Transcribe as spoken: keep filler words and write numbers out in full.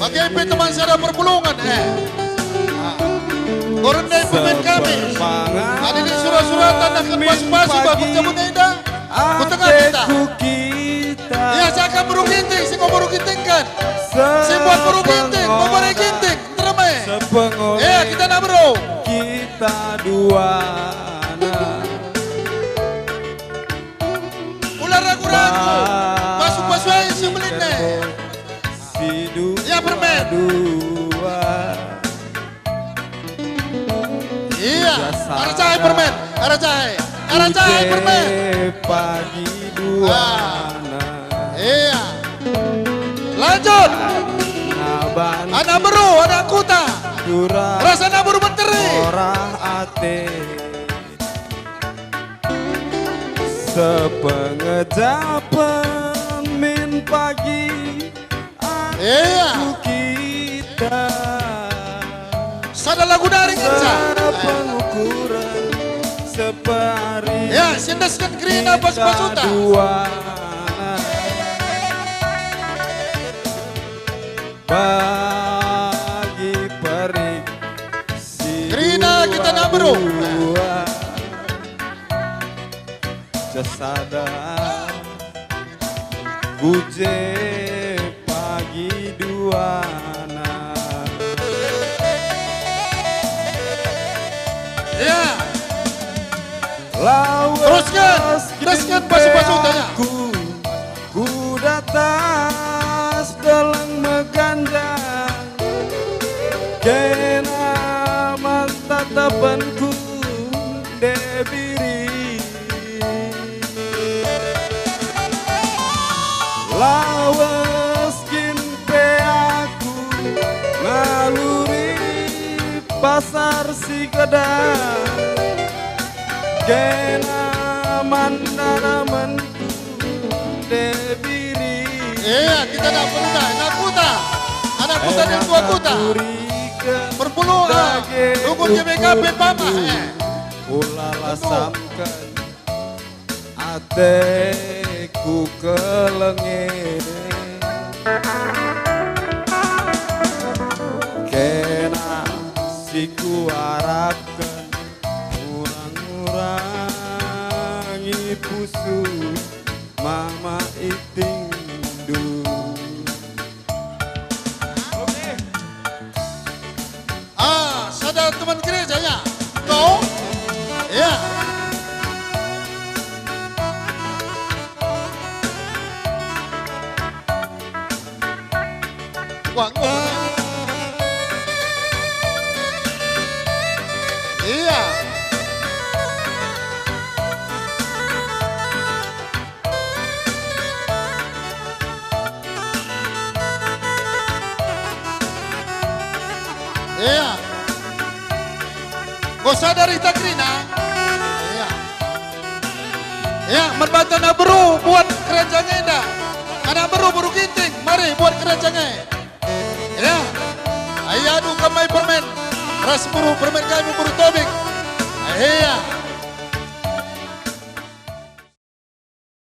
G P teman sada perpulungen, eh. Ah. Korende pemain kami. Seperpangan adi lit sura-sura tanahken min pasu-pasu, bah, pagi, ku tengah enda. Ku tengah kita. Ateku kita. Ya, siaka beru Ginting, si enggo beru Ginting kan. Si buat beru Ginting, sepengorang, bebere Ginting, tereme. Sepengorang. Ya, kita anak beru. Kita duana. Ula ragu-ragu. Pasu-pasu aja si belinna. Ya, permen. Iya, arah jahe permen, arah jahe, arah jahe permen. Pagi dua. Ah, iya. Lanjut. Anak beru, anak kuta. Rasa anak beru menteri. Sepengejapen min pagi. Iya. Aku kita. Sada lagu dari ngenca. Sepengukuran, sepeari. Ya, sindesken kerina pas-pasuta. Dua. Bagi perik si kerina kita nak beru. Dua. Cesada. Ku je pagi duana. Ya. Lawes. Teruskan, teruskan, pasu-pasu tanya. Ku, ku datas deleng meganjang. Kena man tatapenku. Debiri. Lawes kin pe aku ngaluri pasar si gedang, kena man tatapenku Debiri. Iya, kita anak kuta, anak kuta. Anak kuta dan tua kuta. Perpuluh, ah, rukun G B K P Pamah, eh. Ulala samken ateku kelenge. Kena si kuarapken urang-urangi pusuh mama itingndu. Oke. Ah, sada teman gereja, ya. Enggo? Ya. Wah, enggo. Iya. Iya. Enggo sadar kita kerina. Iya. Iya, man banta anak beru buat keranjang enda. Anak beru, beru Ginting, mari buat keranjang e. Ya. Ai adu kemai permen. Ras beru permen kami beru Tobing. Iya.